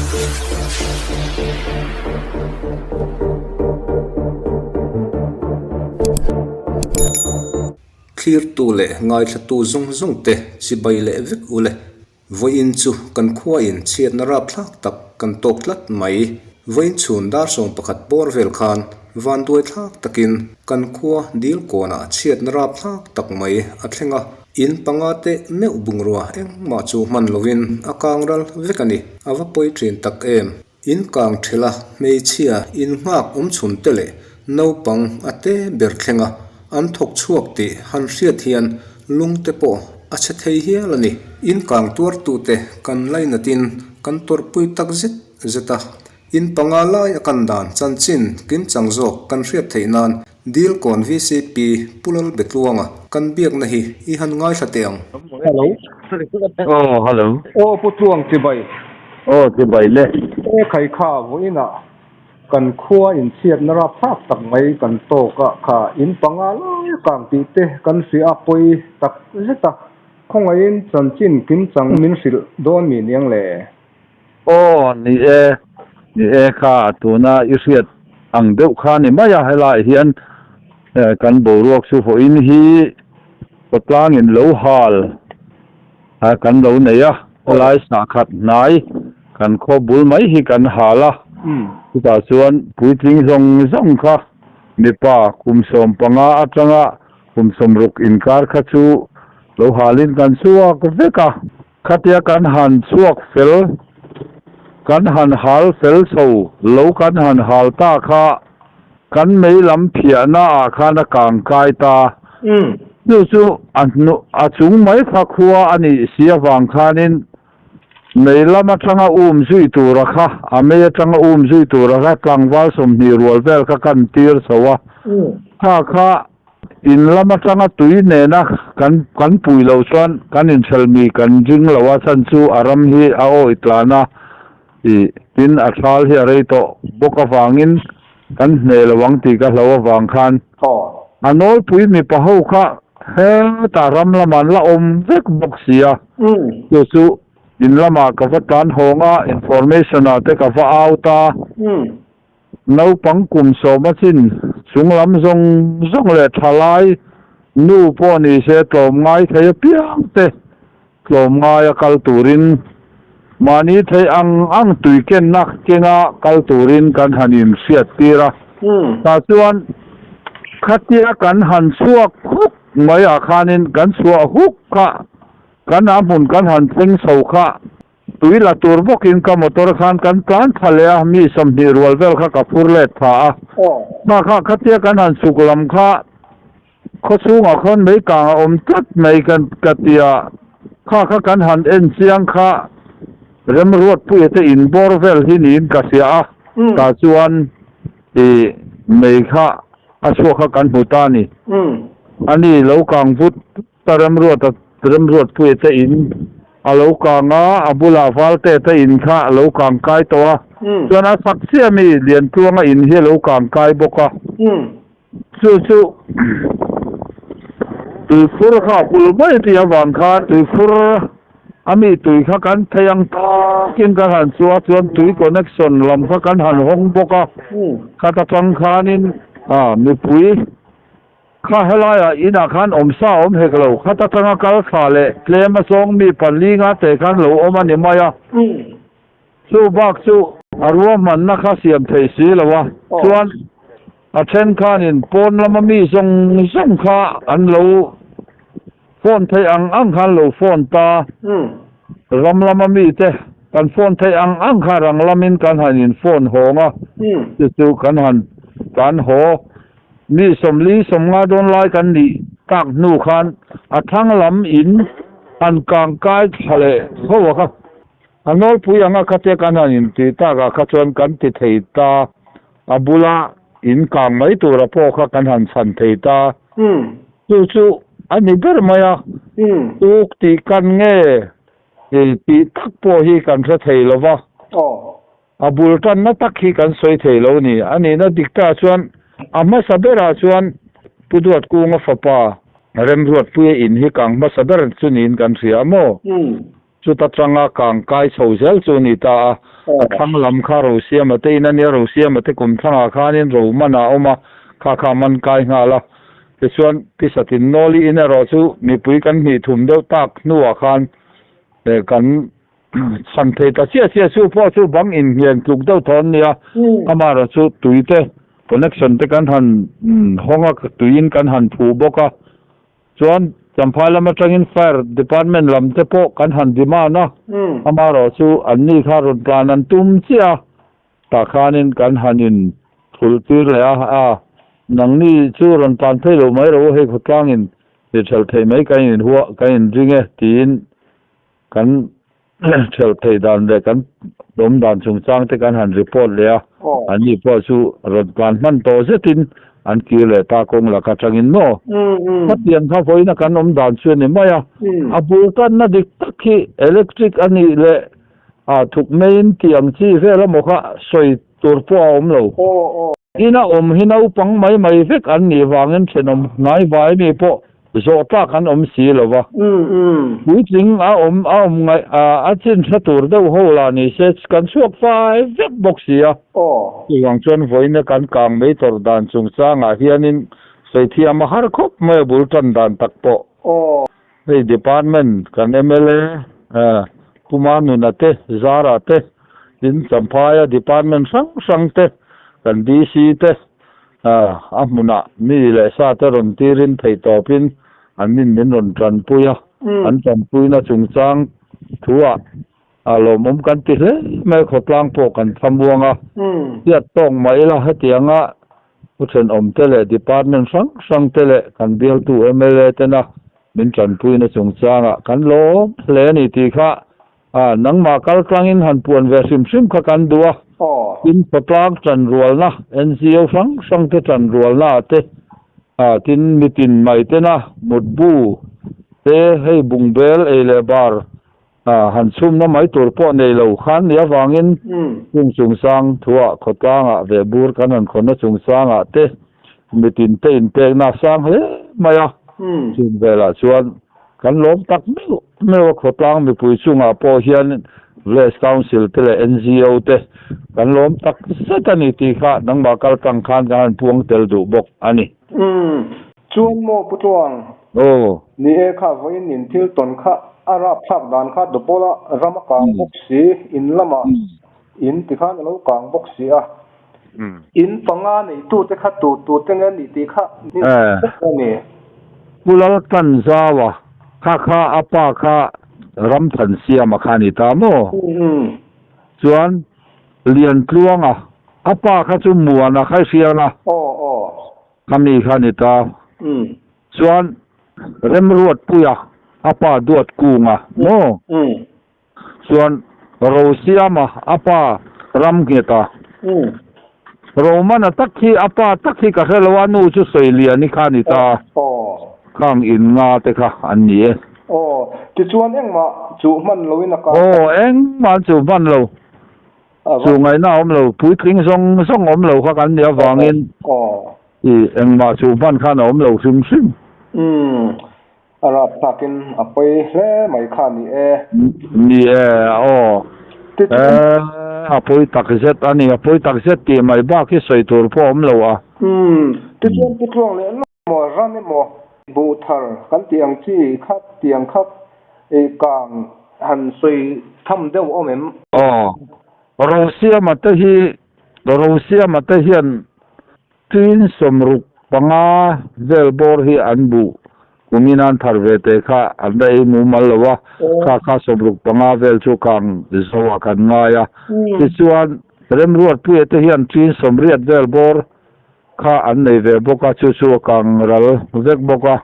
Thlirtu leh ngaithlatu zawng zawng te chibai leh vek ule. Vawiin chu kan khuain chhiatna rapthlak tak kan tawk tlat mai. Vawiin chhun dar 11 bawr vel khan vanduai thlak takin kan khua dil kawnah chhiatna rapthlak tak mai a thleng a. In panga te meuh bungrua engmah chu hman lovin a kang ral vek a ni. A va pawi thin tak em? In kang thela hmeichhia in nghak awm chhun te leh naupang a te ber thleng a, an thawk chhuak tih han hriat hian lung te pawh a chhe thei hial a ni. In kang tuartute kan lainatin kan tawrhpui tak zet zet a, in panga lai a kan dan chanchin kimchang zawk kan hriat theih nan Dilkawn VCP Pu Lalbetluanga kan biakna hi i han ngaithla teh ang. Hello. Aw hello. Aw Pu Tluang chibai. Aw chibai le. E khai kha vawiinah kan khua inchhiatna rapthlak tak mai kan tawk a kha in panga lai kang tih te kan hria a pawi tak zet a khawngaihin chanchin kimchang min hrilh dawn mi niang le. Aw, ni e, ni e kha tuna i hriat ang deuh kha ni mai a, helaiah hian kan boruak chu vawiin hi khawtlangin lo hal kan lo nei a, helai sahkhat hnai kan khaw bul mai hi kan hal a, chutah chuan puitling zawng zawng kha mipa kum 15 atanga kum 60 inkar kha chu lo halin kan chhuak vek a. Khatia kan han chhuak fel, kan han hal fel chho lo kan han hal ta kha kan mei lam phiahna ah khan a kang kai ta. Chu chu a hnu a chung mai kha khua a nih si avang khanin mei lam atanga um zui tura kha a mei atanga um zui tura kha tlangval 20 rual vel kha kan tir chho a. Kha kha In lam atanga tui nena kan kan pui loh chuan kan inthelmi kan ring lo a chhan chu a ram hi a awih tlan a ih tin a thal hi a rei tawh bawk avangin kan hneh lo ang tih ka hlo avang khan a nawlpui mipa ho kha hetah ram lamah an la awm vek bawk si a chu chu in lamah ka va tlan hawng a information ah te ka va out a. Naupang kum 10 a chin chung lam zawng zawng leh thalai nu pawh ni se tlawmngai thei apiang te tlawmngai a kal turin mahni thei ang ang tui kenna kenga kal turin kan han inhriat tir a. Tah chuan khatia kan han chhuak huk mai ah khanin kan chhuah huk kha kan a hmun kan han thleng chho kha Tui la tur bawkin ka motor khan kan tlan thla leh a, mi 20 rual vel kha ka phur let thla a. Hma kha khatia kan han chhuk lam kha khawchhungah khawn mei kang a awm tlat mai kan ka ti a, kha kha kan han en chiang kha Remruatpuia te in bawr vel hi niin ka hria a, tah chuan i mei kha a chhuak kha kan hmu ta a ni. Ani lo kang vut Ta Remruata Remruatpuia te in a lo kang a, a bulah Valte te in kha a lo kang kai tawh a, chuan a sak chiah mi Liantluanga in hi a lo kang kai bawk a, chu chu tuifur kha a hul mai tih avang khan tuifur a mi tui kha kan thei ang takin kan han chu a, chuan tui connection lam kha kan han hawng bawk a, khata tang khanin mipui Kha helaiah inah khan awm sa awm hek lo, khat atanga kal thla leh tlem a zawng mi pali nga te khan lo awm a ni mai a. Chu bak chu a ruahmanna kha siam thei si lo a, chuan a then khanin pawn lama mi zawng zawng kha an lo phone theih ang ang khan lo phone ta, ram lama mite kan phone theih ang ang khan rang lamin kan han in phone hawng a, chu chu kan han kan haw. Mi 40, 50 dawn lai kan nih tak hnu khan a thlang lam in han kang kai thla leh ho a kha. A nawlpui anga khatia kan han inti takah kha chuan kan ti thei ta, a bula in kang mai tura pawh kha kan han chhan thei ta. Chu chu a ni ber mai a, uk tih kan nge tih tak pawh hi kan hre thei lo va. A bul tanna tak hi kan sawi thei lo ni. A nihna dik takah chuan a hmasa berah chuan Pu Duatkunga fapa Remruatpuia in hi kang hmasa ber chu niin kan hria a maw? Chuta tanga kang kai chho zel chu a ni ta a. A thlang lam kha Rosiama te in a nia, Rosiama te kum thlangah khanin Roman a awm a, kha kha a man kai nghal a. Tichuan, Pisatin Nawli in erawh chu mipui kan hnih thum deuh tak hnuah khan kan chhan thei ta chiah chiah. Chu pawh chu bang inhnian tluk deuh thaw an nia, amaherawh chu tui te connection te kan han hawng a, tuiin kan han phuh bawk a. Chuan Champhai lam atangin Fire Department lam te pawh kan han demand a, amaherawh chu anni kha rawn tlan an tum chiah a, tah khanin kan han in thulh tir leh a, a nangni chu rawn tlan phei lo mai rawh u, hei khawtlangin mi thelh theih mai kan in huah kan in ring e tiin kan thelh theih dan leh kan awm dan chungchang te kan han report leh a, anni pawh chu rawn tlan hman tawh zetin an kir leh ta kawng laka tangin maw? Khatiang kha vawiina kan awm dan chu a ni mai a, a bul tanna dik tak hi electric a nih leh a thuk maiin tih ang chi vel emaw kha sawi tur pawh a awm lo. Ina awm hi naupang mai mai vek an nih vangin thenawm hnai vai mi pawh zawh tlak an awm si lo va. Puitling a awm a awm ngaih a chin hla tur deuh ho lah ni se kan chhuak fai vek bawk si a. Chuvang chuan vawiina kan kang mai tawrh dan chungchangah hianin sawi thiam a har khawp mai a bul tan dan tak pawh. Hei department kan mla Pu Manuna te, Zara te, tin Champhaia department hrang hrang te, kan DC te a hmunah mi leh sa te rawn tirin theihtawpin an nin min rawn tanpui a, an tanpuina chungchang thuah a lawmawm kan ti hle mai, khawtlang pawh kan thlamuang a, hriat tawk mai ila hetianga Pu thenawmte leh department hrang hrangte leh kan bialtu mla tena min tanpuina chungchangah kan lawm hle a ni tih kha nangmah kal tlangin han puan ve hrim hrim kha kan duh a. Tin, khawtlang tanrualna, NGO hrang hrangte tanrualna ah te, tin mitin mai tena mutbu te hei bungbel ei leh bar Han chhumna mai tur pawh nei lo khan nih avangin chung chungchang thuah khawtlangah ve bur kan han khawnna chungchangah te mitin te inpekna a sang hle mai a. Chung velah chuan kan lawm tak meuh meuh a, khawtlang mipui chungah pawh hian Village Council te leh NGO te kan lawm tak zet a ni tih kha nangmah kal tang khan kan han puang tel duh bawk a ni. Chuan maw Pu Tluang? Aw. Ni e kha vawiin in thil tawn kha a rap thlak dan kha Dawpawla ram a kang bawk si, in lamah in ti khan a lo kang bawk si a. In panga neitute kha tu tu te nge nih tih kha ni bawk a ni. Pu Laltanzaua kha kha a pa kha Ramthansiama kha a ni ta maw? Chuan Liantluanga a pa kha chu Muana kha i hriat a. Aw aw. Ka mi kha ni ta. Chuan Remruatpuia a pa duat kunga maw? Chuan Rosiama a pa ram ngheta. Romana tak hi a pa tak hi ka hre lo a nu chu Sawiliani kha ni ta. Khang in nga te kha an ni e. Aw, tichuan engmah chuh hman loin a kal. Aw, engmah an chuh hman lo. Chu ngaihna a awm lo, puitling zawng zawng awm lo kha kan nih avangin i engmah chu hman khan a awm lo hrim hrim. Umm, a rap thlakin a pawi hle mai kha ni e. Ni e, aw. E, a pawi tak zet a ni, a pawi tak zet tih mai bak hi sawi tur pawh a awm lo a. Umm, tichuan pu tluang leh lawk emaw ran emaw buh thar kan tih ang chi kha tiang kha i kang han sawi tham deuh awm em? Aw, Rosiama te hi, Rosiama te hian tin 65 vel bawr hi an buh kumin an thar ve te kha an la ei mumal lo a, kha kha 65 vel chu kang zo ah kan ngai a. Tichuan, Remruatpuia te hian tin 80 vel bawr kha an nei ve bawk a, chu chu a kang ral vek bawk a.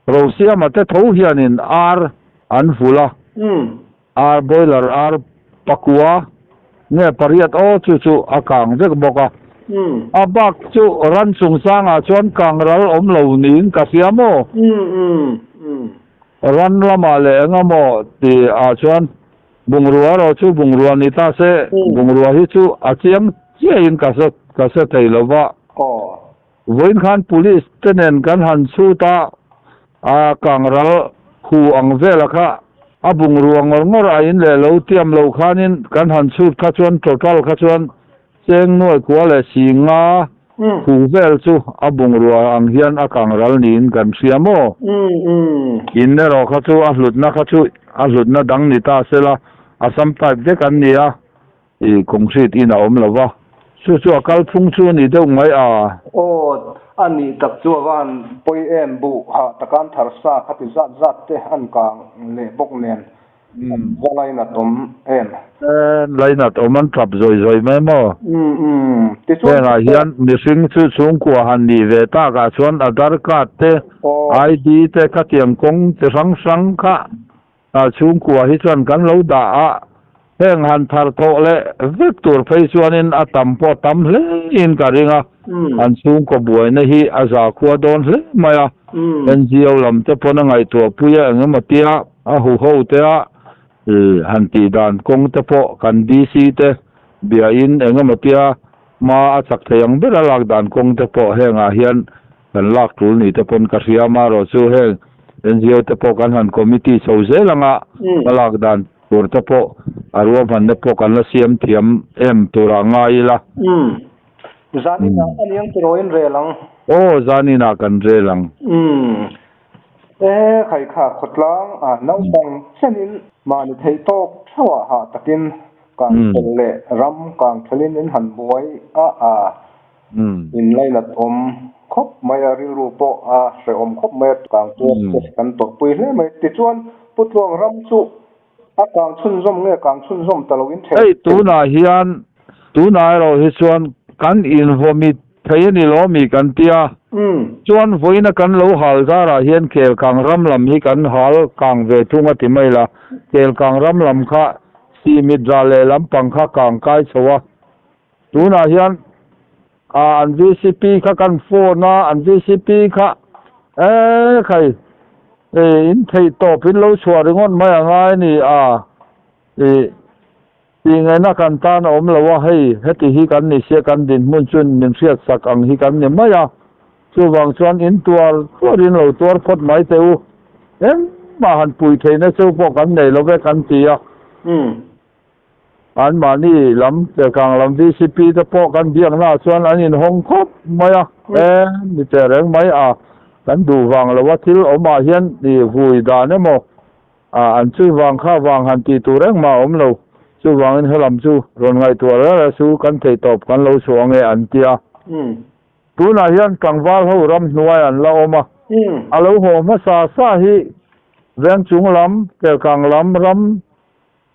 Rosiama te tho hianin ar an vulh a, ar boiler ar pakua nge pariat aw chu chu a kang vek bawk a. A bak chu ran chungchangah chuan kang ral awm lo niin ka hria maw? Ran lamah leh eng emaw tih ah chuan bungrua erawh chu bungrua ni ta se, bungrua hi chu a chiang chiahin ka hre thei lo va. Vawiin khan Police te nen kan han chhut a, a kangral hu ang vela kha. A bungrua ngawr ngawr a in leh lo tiam lo khanin kan han chhut kha chuan total kha chuan cheng nuai kua leh si nga khu vel chu a bungrua ang hian a kang ral niin kan hria maw? In erawh kha chu a hlutna kha chu a hlutna dang ni ta sela Assam type vek an ni a. I concrete in a awm lo va, chu chu a kal phung chu a ni deuh mai a. Aw, a nih tak chu a van pawi em buh hah takan thar sa kha ti zat zat te an kang leh bawk nen va lainat awm em. Lainat awm an tap zawi zawi mai maw? Tichuan Hengah hian mihring chu chhungkua han nih ve takah chuan Aadhaar card te, ID te khatiang kawng chi hrang hrang kha A chhungkua hi chuan kan lo dah a, heng han thar thawh leh vek tur phei chuanin a tam pawh tam hlein ka ring a, an chhungkaw buaina hi a zakhua dawn hle mai a, NGO lam te pawn a ngaihtuah pui a eng emaw tia a huho te a han tih dan kawng te pawh kan DC te biain eng emaw tia hma a chak thei ang ber a lak dan kawng te pawh hengah hian Kan lak tul ni te pawn ka hria amarawh chu heng NGO te pawh kan han committee chho zel anga hma lak dan tur te pawh a ruahmanna pawh kan la siam thiam em turah ngai ila. Umm. Zaninah a niang tiraw in rel ang. Aw zaninah kan rel ang. Umm. E khai kha khawtlang a naupang chenin mahni theih tawk theuhah hah takin kang ṭhelh leh ram kang ṭhelhin in han buai a a. In lainat awm khawp mai a, rilru pawh a hrehawm khawp mai a, kang tuar te kan tawrhpui hle mai. Tichuan, Pu Tluang ram chu a kang chhunzawm nge kang chhunzawm ta loin ṭhelh. Hei tunah hian, tunah erawh hi chuan kan invawmit thei a ni lo mi kan tia. Chuan vawiina kan lo hal zarah hian Kelkang ram lam hi kan hal kang ve thung a ti mai la. Kelkang ram lam kha Sihmit ral leh lampang kha kang kai chho a. Tunah hian ah an vcp kha kan phone a, an vcp kha eh khai eh in theih tawp in lo chhuah ringawt mai a ngai a ni a, ih tih ngaihna kan tan a awm lo a, hei heti hi kan ni sia kan dinhmun chu min hriat sak ang hi kan ni mai a, chuvang chuan in tuar tuar in lo tuar phawt mai teh u, engmah han pui theihna cheu pawh kan nei lo ve kan ti a. Anmahni lam Kelkang lam vcp te pawh kan biaknaah chuan an inhawng khawp mai a, e ni teh reng mai a, kan duh vang lo a thil awmah hian i vui dan emaw a an chu vang kha vang han tih tur engmah a awm lo, chuvangin helam chu rawn ngaihtuah reng reng chu kan theihtawp kan lo chhuah ange an ti a. Tunah hian tlangval ho ramhnuai an la awm a, a lo haw hmasa sa hi vengchung lam Kelkang lam ram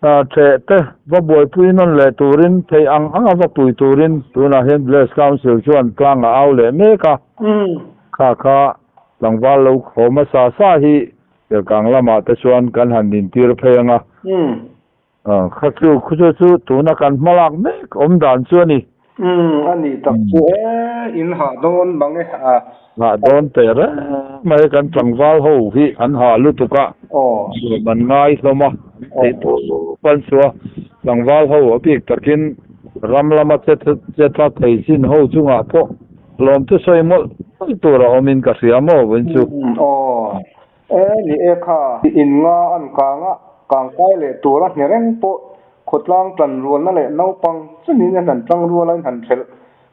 Theh te va buaipui nawn leh turin, theih ang anga va pui turin tunah hian Village Council chuan tlang a au leh mek a. Kha kha tlangval lo khaw hmasa sa hi Kelkang lamah te chuan kan han intir phei ang a. Kha chu khu chu chu tuna kan hmalak mek awm dan chu a ni. Umm a nih tak chu e, in hah dawn mang e a. Hah dawn teh reng mai kan tlangval ho hi an hah lutuk a, nuam an ngai hlawm a, an theih tawp an chhuah a, tlangval ho a bik takin ram lama che che tla thei chin ho chungah pawh hlawm chu sawi mawlh mawlh tur a awmin ka hria maw vawiin chu. Aw E ni e kha, in nga an kang a, kang kai leh tur a hne reng pawh khawtlang tan rualna leh naupang chunin an han tang rual a in han thelh,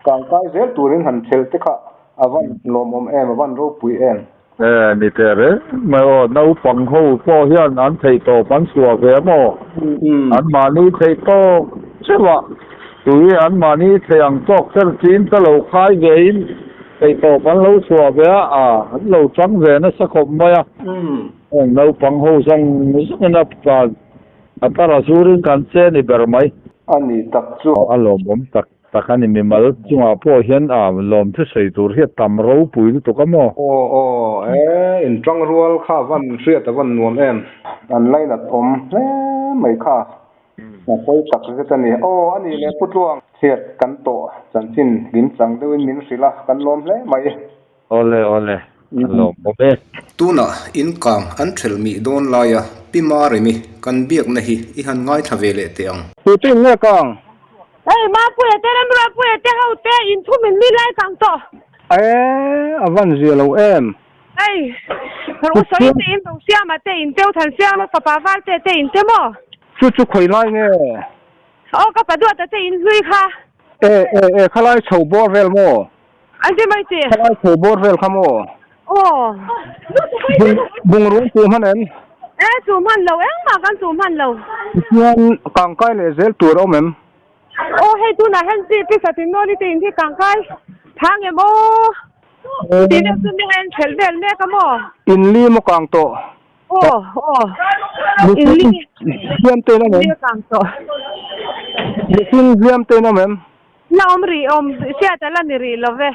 kang kai zel turin han thelh te kha a van lawmawm em, a van ropui em. E ni teh reng mai aw, naupang ho pawh hian an theih tawp an chhuah ve a maw? An mahni theih tawk cheuh a, tui an mahni theih ang tawk tel chin te lo khai ve in Theihtawp an lo chhuah ve a, a an lo tang ve nasa khawp mai a. Heng naupang ho zawng zawngin a pa a tar a zurin kan che ni ber mai. A ni tak chu. A lawmawm tak tak a ni. Mimal chungah pawh hian a lawm thusawi tur hi a tam ropui lutuk a maw? Aw aw e, in tang rual kha van hriat a van nuam em. An lainat awm hle mai kha. A pawi tak zet a ni. Aw, a nih leh Pu Tluang, chhiat kan tawh chanchin hlim chang deuhin min hrilh a, kan lawm hle mai. Awle, awle, a lawm awm e. Tunah in kang an ṭhelh mih dawn laia Pi Maremi kan biakna hi i han ngaithla ve leh teh ang. Tu chu in nge kang? Hei, Mapuia te, Ramruapuia te ho te in thu min mi lai kang tawh. E, a van zia lo em? Hei, u sawi te in Rosiama te in te, u Thansiama fapa Valte te in te maw? Chu chu khawi lai nge? Aw ka pa duata te in hlui kha. E e e khalai chho bawr vel maw? An ti mai chi. Khalai chho bawr vel kha maw? Aw. Bung bungrung chu hman em? E chu hman lo engmah kan chu hman lo. Tichuan kangkai leh zel tur a awm em? Aw hei tunah hian chi pi satin nawli te in hi kangkai phang em aw? Tih deuh chu nia en ṭhelh vel mek a maw? In li maw kang tawh? Aw aw in li hliam te in awm em? Li kang tawh. Mihring hliam te in awm em? La awm rih awm hriat a la ni rih lo ve.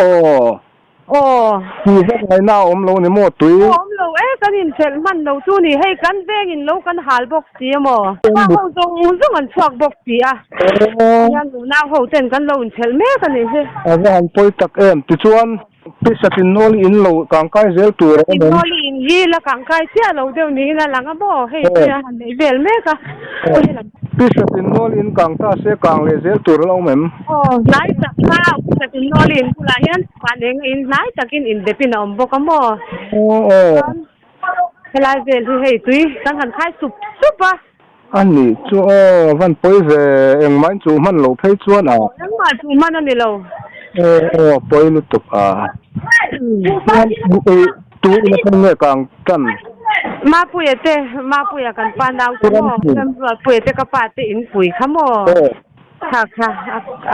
Aw. Aw. Tui vek ngaihna a awm lo ni maw tui? Aw awm lo e kan inṭhelh hman lo chu ni hei kan veng in lo kan hal bawk si a maw? Pa ho zawng zawng an chhuak bawk si a. Aw. Hian nunau ho ten kan lo inṭhelh mek a nih hi. A va han pawi tak em tichuan Pisatin Nawli in lo kangkai zel tur a awm em? Pisatin Nawli in hi la kangkai chiah lo deuh niin a lang a maw? Hei hi a han neih vel mek a. Pisatin Nawli in kang ta se kang leh zel tur a la awm em? Aw, hnai tak kha Pisatin Nawli in bulah hian van eng a in hnai takin indepin a awm bawk a maw? Aw aw. Helai vel hi hei tui kan han khai sup sup a. A nih chu aw, van pawi ve, engmah in chuh hman loh phei chuan a. Engmah chuh hman a ni lo. Aw aw, pawi lutuk a. Chuan tu in a khan nge kang tan? Mapuia te, Mapuia kan pa nau chu maw, Remruatpuia te ka pa te in pui kha maw? Kha kha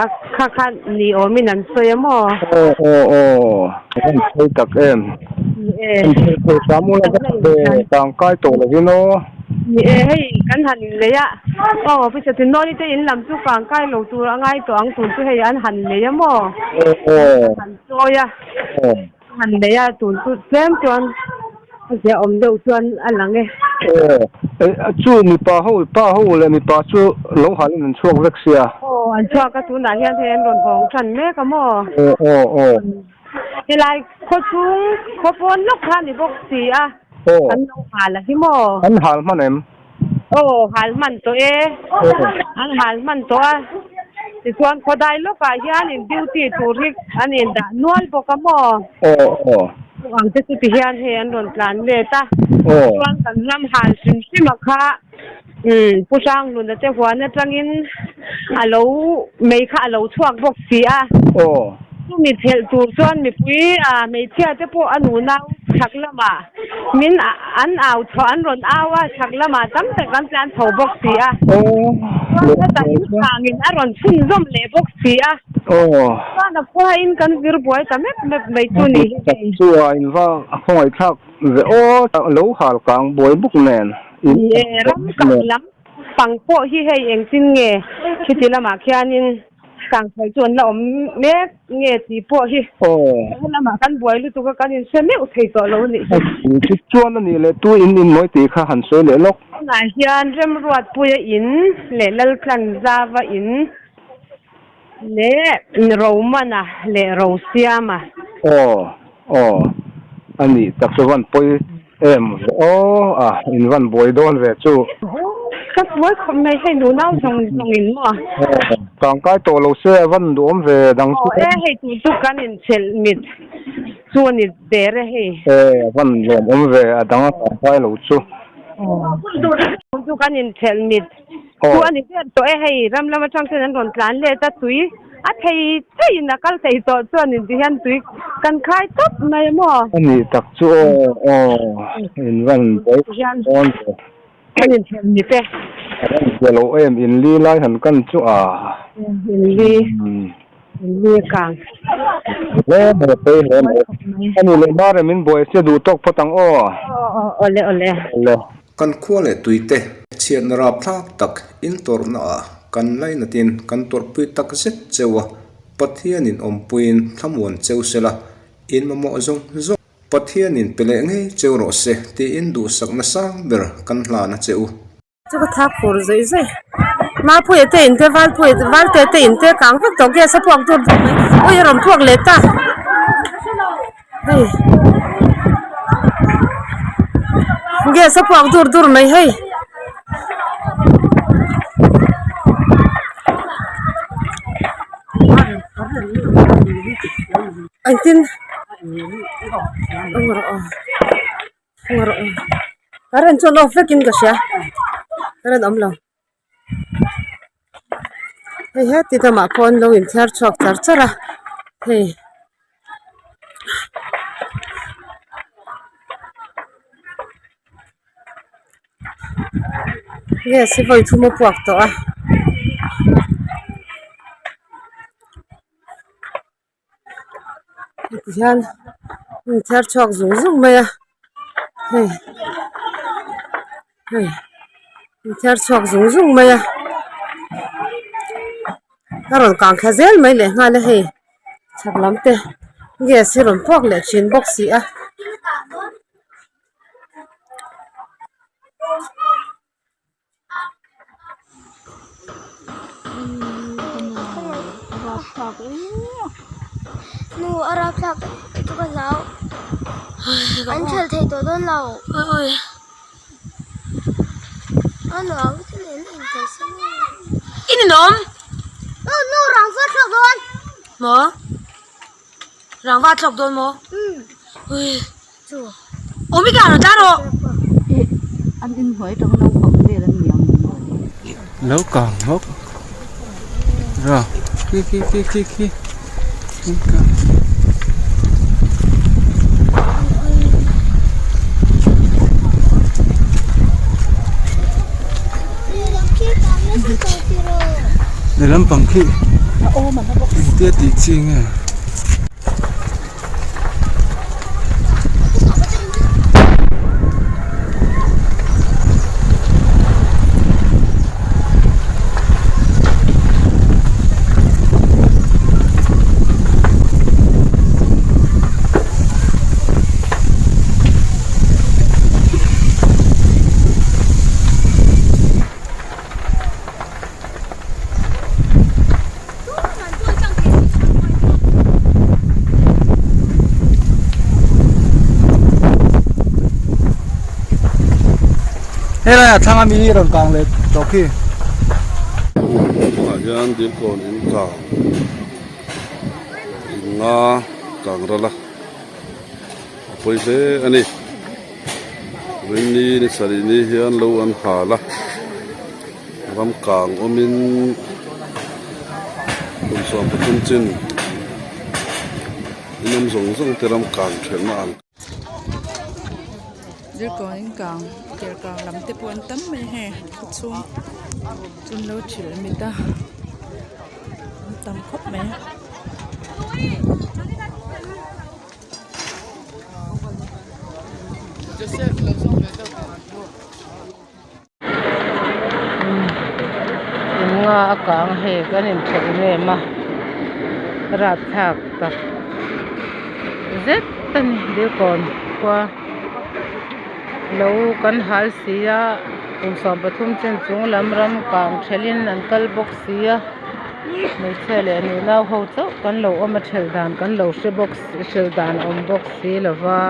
a kha kha ni awmin an sawi a maw? Aw aw aw a van sawi tak em. Ni e. An sawi thei hram ula va tha ve tangkai tawh lovin aw. Ni e hei kan han inlei a aw pawisa tin nawni te in lam chu kangkai lo tur a ngai tawh ang tun chu hei an han lei a maw? Aw aw. An han chawi a. Aw. Han nei a tun chu tlem chuan a ziahawm deuh chuan a lang e. Aw, chu mipa ho, pa ho leh mipa chu lo halin an chhuak vek sia. Aw, an chhuak a tunah hian hei an rawn hawng tan mek a maw? Aw, aw, aw. Helai khaw chung, khaw pawn lawk kha a ni bawk si a, kan lo hal a hi maw? An hal hman em? Aw, hal hman tawh e. An hal hman tawh a. Tichuan khawdai lawkah hianin duty tur hi an indah nual bawk a maw? Aw, aw. Chu ang te chu ti hian hei an rawn tlan let a. Aw. Chuan kan ram hal hrim hrim a kha umm Pu Hrangluna te huan atangin a lo mei kha a lo chhuak bawk si a. Aw. Chumi phelh tur chuan mipui a hmeichhia te pawh a nunau chhak lamah Min an au chho an rawn au a, chhak lamah tam tak an tlan chho bawk si a. Chuan hetah in sangin a rawn chhunzawm leh bawk si a. Chuan a khuain kan vir buai ta mep mep mai chu ni hi hei. Chu a in va khawngaihthlak ve aw, lo hal kang buai bawk nen. Ni e, ram kang lam pang pawh hi hei engtin nge khiti lamah khianin Kangphel chu an la awm mek nge tih pawh hi he lamah kan buai lutuk a, kan inhre meuh thei tawh lo a nih hi. Chu chuan a nih leh tu in in mawi tih kha han sawi leh lawk. Tunah hian Remruatpuia in leh Laltlanzava in leh Romana leh Rosiama. Aw aw a nih tak chu van pawi em aw a in van buai dawn ve chu. Ka buai khawp mai hei nunau zawng zawng in maw. Kangkai tawh lo se a van duhawm ve dang chu. Aw e hei tun chu kan inchhelh mit chu a ni der e hei. E a van lawmawm ve a dang a kangkai lo chu. Tun chu kan inchhelh mit Chu a ni ber tawh e, hei ram lam atang chuan an rawn tlan let a, tui a thei theiin a kal thei tawh chuan inti hian tui kan khai tawp mai a maw? A nih tak chu aw aw in van buai dawn ve. Kan inthelh mit e. A van zia lo em in li lai han kan chu a. In li in li kang. Hle mai phei hle mai. A nih leh hma rem in buai sia duh tawk phawt ang aw. Aw aw awle awle. Awle. Kan khua leh tuite chhiatna rapthlak tak intawrhna ah kan lainatin kan tawrhpui tak zet cheu a, Pathianin awmpuiin thlamuan cheu sela, in mamawh zawng zawng Pathianin pe leh ngei cheu rawh se tiin duhsakna sang ber kan hlan a che u. Chu ka thak fur zawih zawih. Mapuia te in te Valpuia te Valte te in te kang vek tawh gas a puak dur dur mai. Ui a rawn puak leh ta. Hei gas a puak dur dur mai hei. Engtin Hung rawh aw hung rawh aw current chuan off vekin ka hria current awm lo hei heti lamah pawh an lo inthiar chhuak char char a hei. Gas hi vawi thum a puak tawh a. Heti hian hmun thiar chhuak zung zung mai a hei hei hmun thiar chhuak zung zung mai a a rawn kang thla zel mai leh nghal a hei chhak lam te gas hi rawn puak leh thin bawk si a. Nu a rapthlak chu ka hlau an hralh thei tawh dawn lo a nuam chu nen a inthei se In inawm Nu nu rangva thlawk dawn maw rangva thlawk dawn maw Awmi ka rawn tlan rawh. An inhnuai atanga naupang vel an ni ang maw? Lo kang bawk ra khi khi khi khi khi in kang. Lehlam pang khi engtia tih chi nge? Helai ah thlang ami hi rawn kang leh tawh khi. Tunah hian dilkawn in kang in nga kang ral a a pawi hle a ni rinni ni sarih ni hian lo an hal a. Ram kang awmin kum 13 chin inawm zawng zawng te ram kang thelhna ang. Zirkawn in kang ker kang lam te pawh an tam mai hei khaw chhung chu an lo thil mit a an tam khawp mai. In nga a kang hei kan inthawlh em a rapthlak tak zet a ni dilkawn khua lo kan hal si a kum 13 chen chung lam ram kang thelhin an kal bawk si a hmeichhia leh nunau ho chauh kan lo awm a thelh dan kan lo hre bawk hrilh dan a awm bawk si lo va.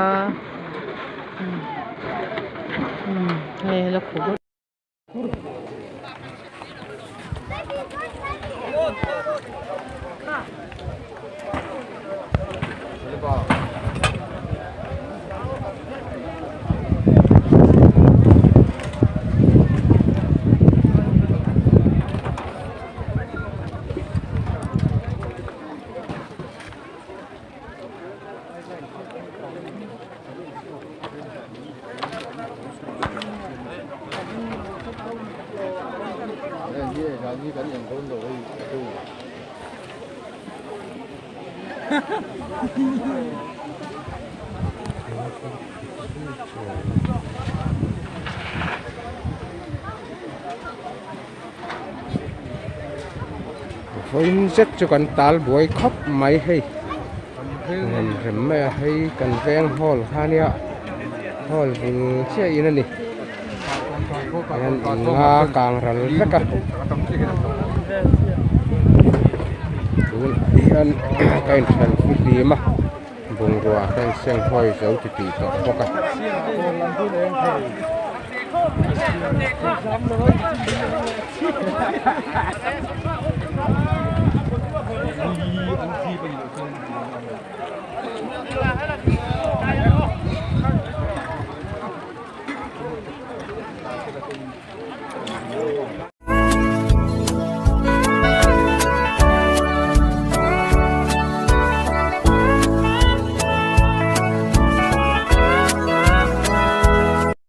Vawiin zet chu kan tal buai khawp mai hei rem rem mai a hei kan veng hall kha nia hall bul chiah in a ni hian in nga kang ral vek a tunah hian ka inthen fihlim a bungrua ka inseng hawi zo titih tawh bawk a.